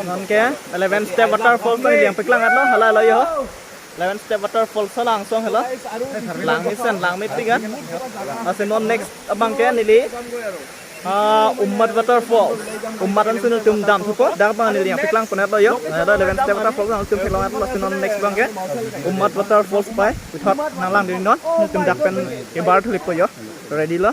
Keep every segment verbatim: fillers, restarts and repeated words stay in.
Non ke eleven step waterfalls nangli nangpeklang atlo, hala lo yo. Eleven step waterfalls hala angsong helo. Langmesen, langmepik an. Lasi non next abang ke neli, ah, Ummat Waterfalls. Ummat ansi nelitum damthupo. Dak abang neli nangpeklang pon atlo yo. Hala eleven step waterfalls nangtum peklang atlo, lasi non next abang ke Ummat Waterfalls pai. Puthot nanglang diri non. Nelitum dak pen kebar thulipo yo. Ready lo.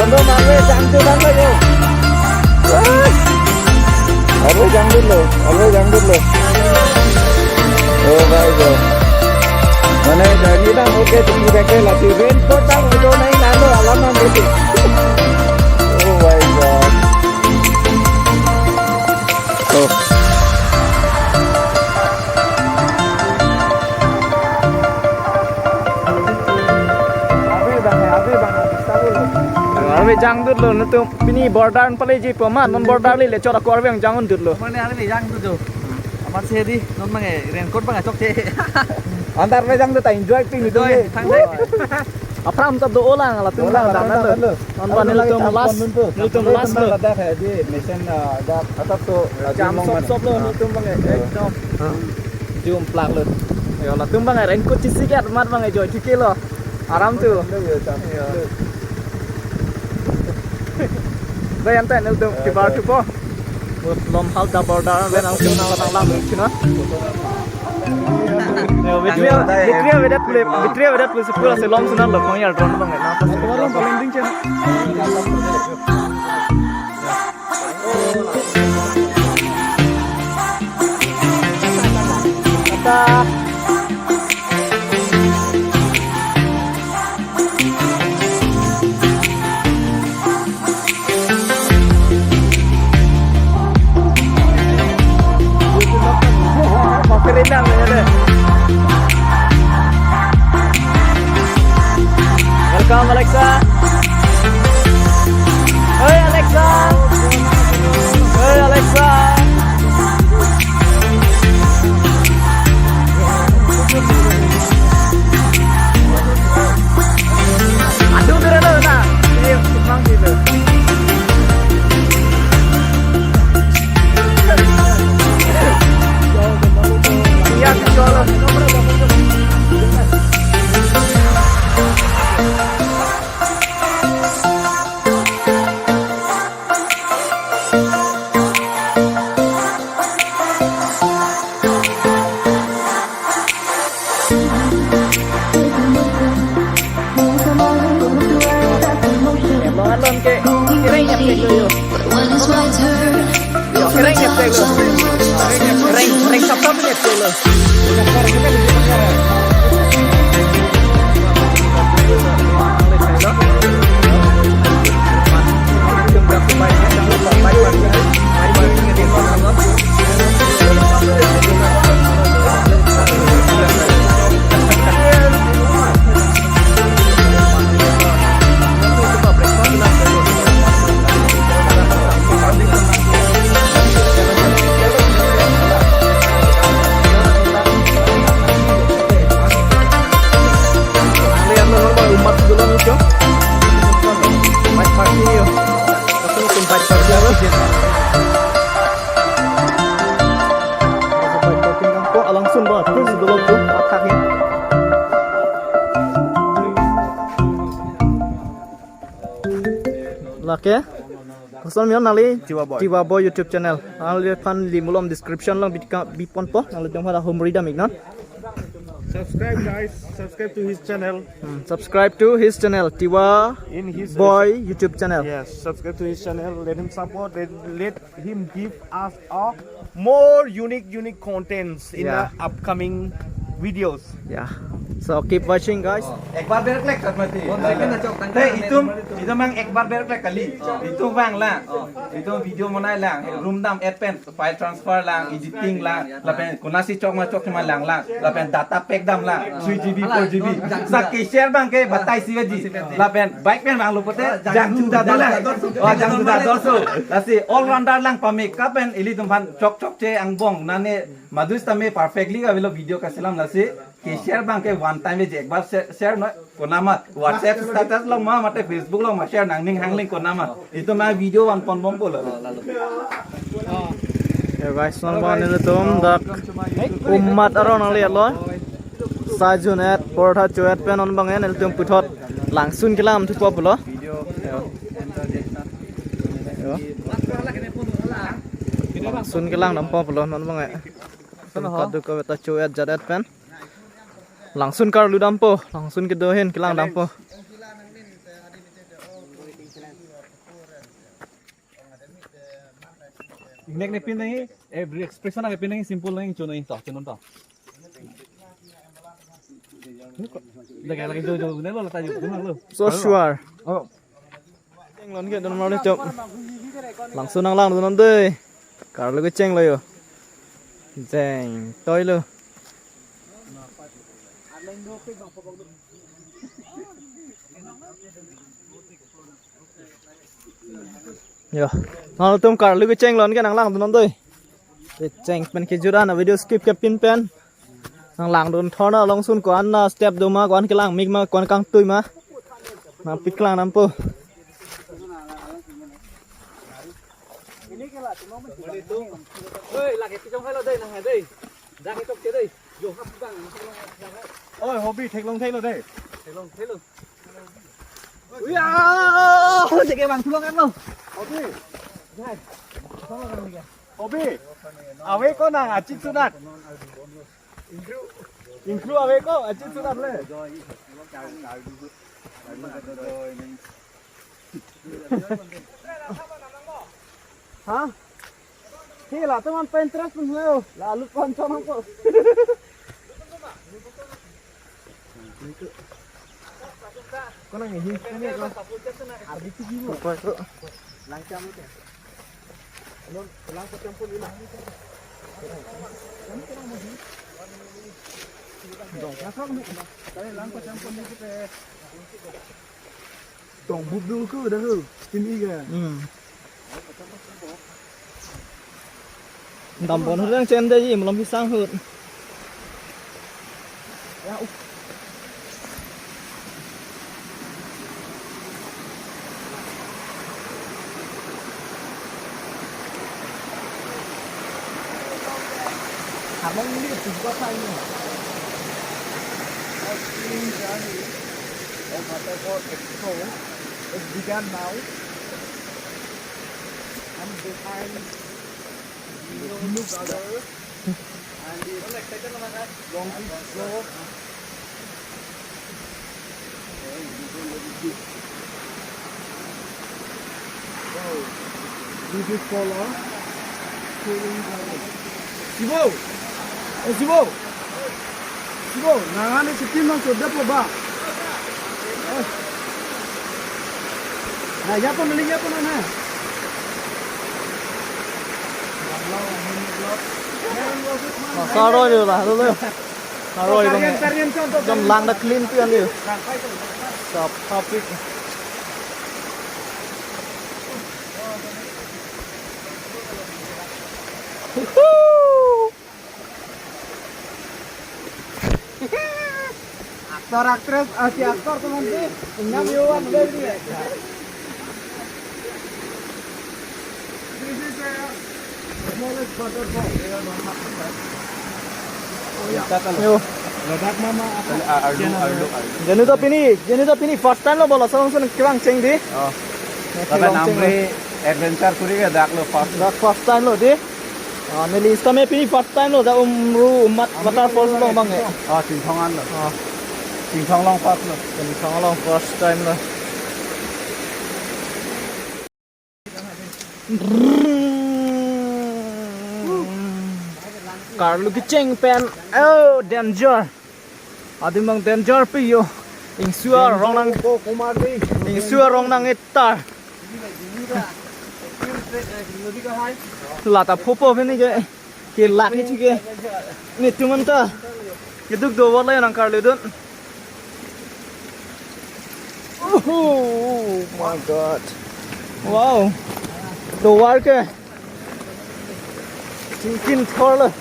Dondo mangwe jangdu mangwe yo. Wah. Arve jangdunlo, arve jangdunlo. Oh my God. Mane jani dang oke, tinggi kake lati raincoat dang udo nai nalo alam nang gitu. Oh my God. Oh. Arve bang, arve bang, arve jangdunlo, netum pini border paleji pu amat, non border le le chora ko arve jangdunlo. Mane arve jangdunlo. Amat si di, non mane raincoat bang chokche. Antar pe jangdet ta enjoy pini tu. Enjoy, thang dei. Aphrang ta do-o lang, latum lang, latum lang, latum lang. Non ba nelitum last, nelitum last lo. Ladak hai di mission, ah, dak atas tu, ah, jam sop sop lo, nelitum bang, eh, ekdom. Jum plak lo. Yo, latum bang, eh, raincoat chisi ke amat bang, eh, joy thike lo. Aram tu. Yo. Bai anta nelitum kebar thupo. Lom hal da border pen nangtum nanglang nangchina. Yo, battery, battery avedet pule, battery avedet pule sepul ase lom sunan lo pangyar drone bang na. Landing channel. Kata. Welcome, Alexa. Hey, Alexa. Hey, Alexa. Aduh, turun dulu, nah. Iya, tukang gitu. Iya, kecuali. Alon ke, kereng ya pek lo yo. Yo, kereng ya pek lo. Kereng, kereng sap sap ya pek lo. Alangsun ba, terus dulu tu, athak ni. Lake, koson mion nangli, Tiwa Boy. Tiwa Boy YouTube channel. Nangliphan neli malom description along bika, biponpo, nanglitum hala humri dam iknon. Subscribe, guys. Subscribe to his channel. Hmm, subscribe to his channel, Tiwa In his Boy YouTube channel. Yes, subscribe to his channel. Let him support. Let, let him give us a more unique, unique contents in Yeah. the upcoming videos. Yeah. So keep watching, guys. Ekbar berklek kat mati. Te itum, itum mang ekbar berklek kali. Itum bang la. Itum video monai lang. Room dam, ad pen, file transfer lang, editing lang. Lapen konasi chok ma chok ma lang lang. Lapen data pack dam lang. Three G B, four G B. Sa ke share bang ke batai si ji. Lapen bike pen bang lo pote jangthu dado lang. Oh, jangthu dado so. Lasi all rounder lang pa makeup pen ilitum aphan chok chok che angbong nane madus tame perfectly avelo video kaselam lasi. Ke share bang ke one time je ekbar share, share noi. Konama WhatsApp status along ma mate Facebook along ma share nangning hangling konama. Itum ma video vanponbompo lo. Yo guys, non ba nelitum dak umat arong nangle lo. Sajun et, portha cho et pen non bang nelitum puthot Langsun kelang thupo pulo. Yo. Yo. Langsun kelang dampo pulo non bang. Kadokave ta cho et jat et pen. Langsun karlu dampo, Langsun kedo ahin kelang dampo. Ingnek ne pin nangji, every expression nangji pin nangji, simple nangji, chun nangji to, chun to. Lagi lagi jo jo ne lo, lata jo ne lo. So sure. Oh. Chenglon ke don marli chok. Langsun nanglang don dei. Karlu kecheng lo yo. Jeng toi lo. Yo. Nangtum karlu kechenglon ke nanglang don dei. Kecheng pen kejut an video skip ke pin pen. Nang langdun thorna along sun ko-an na step do ma, ko-an kelang mik ma, ko-an kangtui ma. Nang piklang nampo. Oi, lagi pijong hai lo dei, nang hai dei. Dak itok ke dei. Jo hap bang. Oi, hobi theklong thelo dei. Theklong thelo. Uya, jege bang tulung kan lo. Hobi. Hobi. Ave ko nang achik sunat. Ingkru ave ko achik sunat le. Ha? He la teman pa interest pun ho. La alut pon chon ko. Ko nang hi, ini ko. Ardi ti gini. Ko ko. Langcham ko. Langcham pun ini. Dong kasang ni. Langcham pun ini kita. Dong buk dul ko dah ho. Sini ga. Hmm. Dambon hudang chen dei, malom hisang hut. Among ini juga kayu. Opening journey of Waterfall Expo is begun now. And behind, you know, the brother and the long beach. This is called a swimming garden. Sibo! Eh, Sibo! Sibo, nangan ni chitim nang sudah po ba? Eh. Nah, ya pun, ya pun, nah. Saroi lo lah, lo lo. Saroi lo. Jam lang na clean pi ani. Sap topik. Woohoo! Actor, actress, ah, si actor teman si, inyam yowan udah ini ya. This is a smallest waterfall. Yo. Ladak mama apa? Arlu, arlu, arlu. Jani to pini, jani to pini first time lo bola, lason lason kevang cheng dei. Oh. Lapen Amri adventure kuri ke dak lo first. Dak first time lo dei. Ah, neli sitame pini first time lo, dak Umru Ummat Waterfalls along abang eh. Oh, Chinthong an lo. Ah. Chinthong along first lo. Chinthong along first time lo. Karlu kecheng pen, oh, danger. Adim abang danger pi yo. Ingsu arong nang, ingsu arong nang-etar. Lata phopo pini ke, kelak ni chike. Netum anta keduk do wala nang karludun. Oh my God. Wow. Tovar ke. Chingkin thor lo.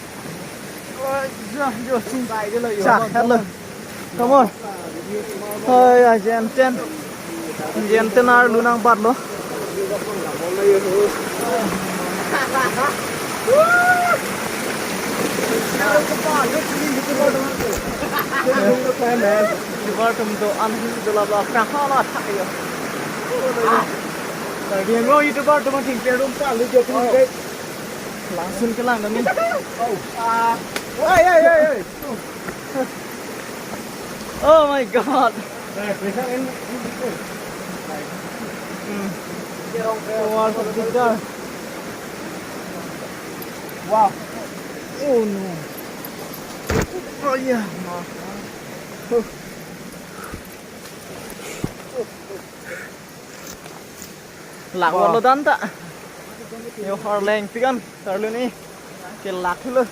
Cha, hello. Come on. Oi, ya, jen ten. Jen ten arlu nangbatlo. YouTuber atum do-an ahin dolo, aphrang hala thak yo. Karbi Anglong YouTuber atum athengpi arum ta lu jo pini ke. Langsun kelang kami. Oh. Ah. Hey, hey, hey, hey. Oh my God. Eh, bisa in, in, in. Hmm. Tovar of the dark. Wow. Oh no. Oh yeah. Lak walo dan ta. Yo harleng pikan karlu ni. Kelak lo.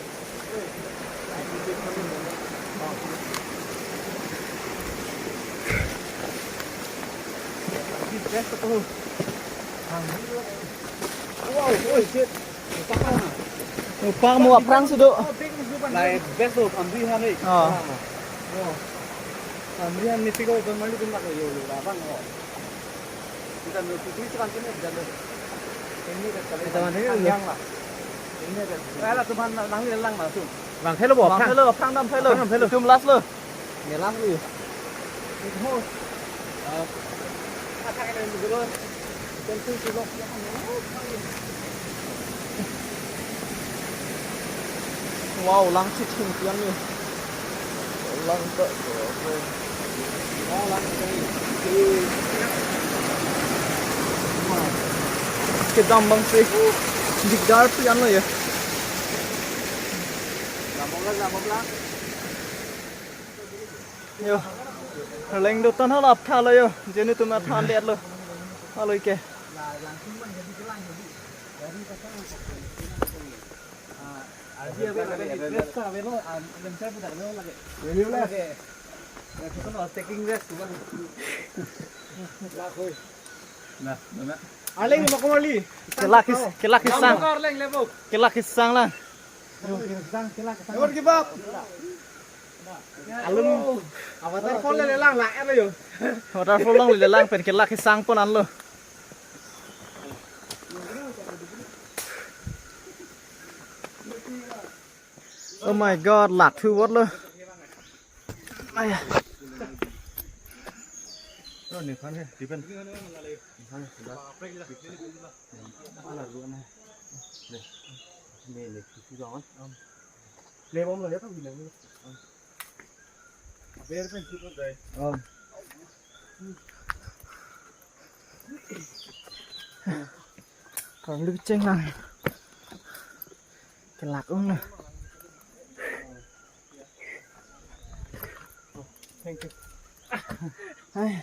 Wow, oh shit. Upang mo aphrang sudo. Nai best lo, Amri han eh. Oh. Oh. Amri han ni figo itu malu tu nak yo lo, abang, oh. Kita nu tu tu kan sini, kita nu. Ini kan kali. Kita mana ni? Yang lah. Ini kan. Saya lah teman nang ni lang lah tu. Bang, hello, Bang, hello, Bang, dam, hello. Bang, hello. Tum last lo. Ngelang lu. Ito. Ah. Kata ka na dulu. Tentu sibuk. Wow, lang si ching pian ni. Lang ta. Wow, lang si. Kedam bang si. Dikdar pian lo ya. Lambung lang, lambung lang. Yo. Arleng do tan hala aptha lo yo. Jeni tum athan det lo. Alo ke. Taking rest. Nah, nah. Arleng mo kemali. Kelak is, kelak is sang. Arleng lebo. Kelak is sang lang. Don't give up. Alun, ah, waterfall le lang la ano yo. Waterfall long le lang pen kelak si sang pon anlo. Oh my God, lak thu vot lo. Aya. Ro ni phan he, di pen. Ni phan he, da. Ala ru na. Ne. Ne, ne, tu tu dong. Le bom lo ya tu bilang ni. Aber pen tu tu dai. Om. Kong lu cheng lang. Kelak ung na. Thank you. Hai.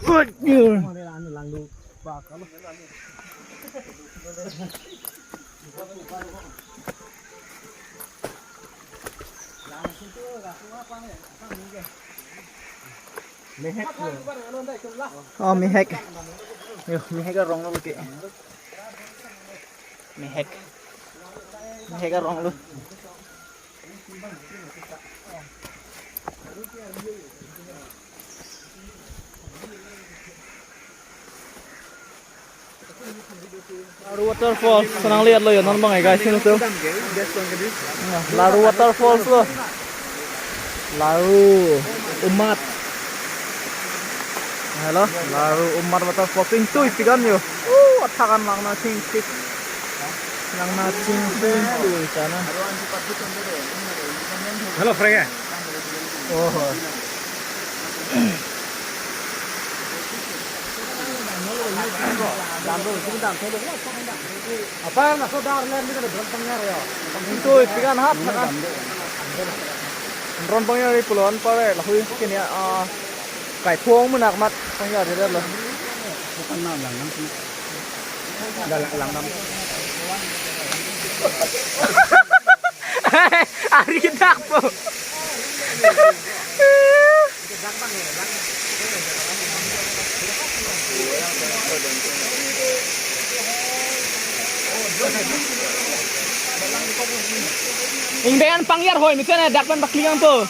Good girl. Oh, mehek. Yo, mehek arong lo ke. Mehek. Mehek arong lo. Laru waterfalls, senang lihat lo ya, non bang ya guys, ini tuh. Nah, Laru waterfalls lo. Laru Umat. Hello, Laru Umat waterfalls. Ing tui pigan yo. Uh, athakan lang na ching chik. Lang na ching ching tui sana. Hello, Freya. Oh. Apa na so dar len ni kan drone pangjar ya. Ing tui pigan hat na. Drone pangjar ri pulon pare lahui kini, ah, kai phong menak mat pangjar ri lo. Bukan na lang nang. Dalang lang nang. Ari dak po. Ingdeng pangjar hoi mesen dak pen pakliang po.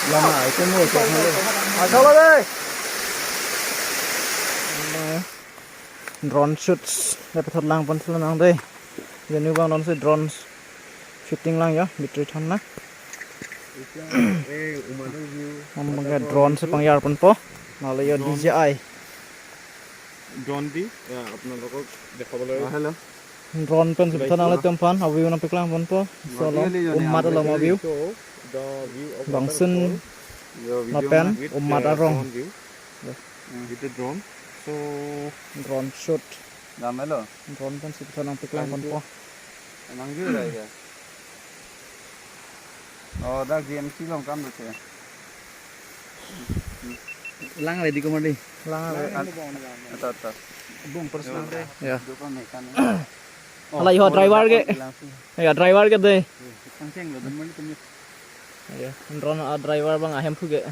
Lama, itu mau cek dulu. Asal deh. Drone shoots, dapat lang pon selenang deh. Jadi bang non si drone shooting lang ya, battery than na. Mama ke drone si pangjar ponpo. Nalo yo D J I. Drone di, ya, apna loko dekha bole. Hello. Drone pen si bethana le temphan, a view nangpaklang ponpo. Solo, Umat along a view. Bangsun Yo, video lapen, with, umat uh, arong. Drone view. Yo. Hmm. With the drone. So, drone shoot. Damelo. Drone pen shoot nangpeklang ponpo. Nang view rai ya. Oh, dak G M C along kam dute. Lang ready ko mali. Lang ready. Ata, ata. Bung personal de. Ya. Dokan mekan. Oh, hala iho driver ke. Langsung. Ya, driver ke de. Langsung lo, dan mali kami. Ya, drone a driver abang ahemphu ke.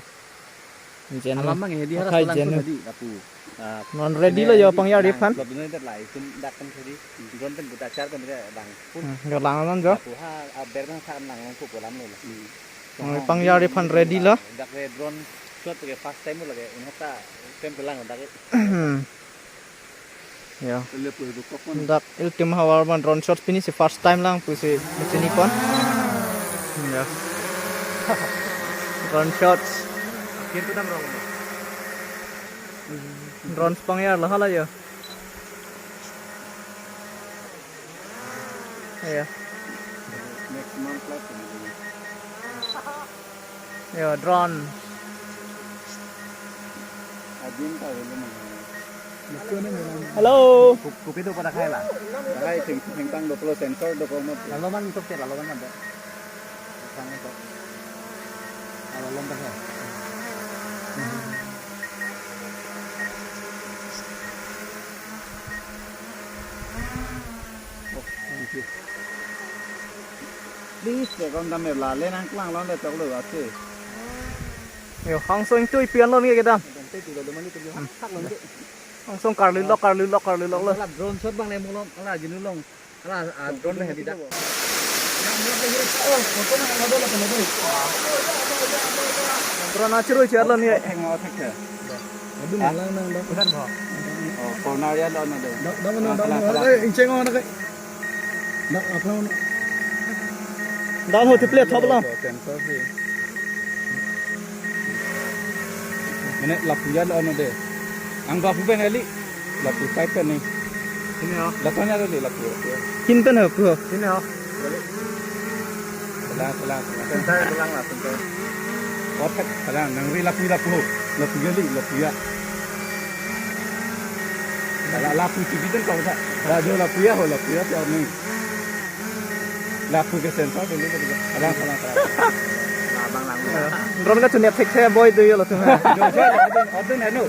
Jen. Alam abang hedi, akai hala jen. Ready, apu. Ah, non ready lo yo, pangyar aphan. Lo bino dak lai, tum dak kan ready. Drone pen buta char kan ke bang. Hmm, yo lang non jo. Apu ha, a ber bang sa lang long pu lam lo. Hmm. Oh, pangyar aphan ready lo. Dak ke drone shot ke first time lo ke, unhok ta time ke lang dak ke. Hmm. Ya. Dak ilitum havar abang drone shots pini si first time lang pusi mechini pon. Ya. Drone shots. Drone pangyar lo hala ya. Ya. Maximum flight ini. Yo, drone. Adin ta velo man. Hello. Kup-, kupi do pada khai la. Khai ting ting tang do, kalau sensor do, kalau mau. Lalo man tok te, lalo man do. Sang to. Lalo man tok. Oh, thank you. Please, te kon dam la le nangklang lon le tok lo ase. Yo, hangsong tu ipian lon ke kedam. Te tu lo mani tu hak lon ke. Hangsong karli lok, karli lok, karli lok lo. Ala drone shot bang le mulom, ala jinu long. Ala, ah, drone le hedi dak. Drone achuru char lon ye. Heng mau thek ya. Aduh, malang nang dak. Udan bo. Oh, corner ya lo na de. Dak, dak mana, dak mana. Eh, inceng mana kai. Dak apa mana? Dak ho te play thop lo. Sensor si. Mane lapu ya lo na de. Ang bapu ben eli. Lapu side pen ni. Sini ho. Lapu nya lo de lapu. Kin pen ho pu ho. Sini ho. Salang, salang, salang. Sensor salang la, sensor. Otak, salang, nang ri lapu, lapu. Lapu ya li, lapu ya. Salang, lapu si bidan kau sa. Lajo lapu ya ho, lapu ya si orni. Lapu ke sensor dulu, dulu. Salang, salang, salang. Labang lang. Drone ka chunep thek the boy do yo lo tu. Adun, adun, adun, anu.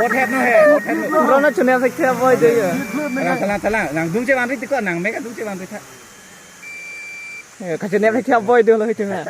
Othead no he, othead no. Drone chunep thek the boy do yo. Salang, salang, salang. Nang dung che van ri tiko, nang me ka dung che van ri tha. Eh, ka chunep thek the boy do lo hitu na.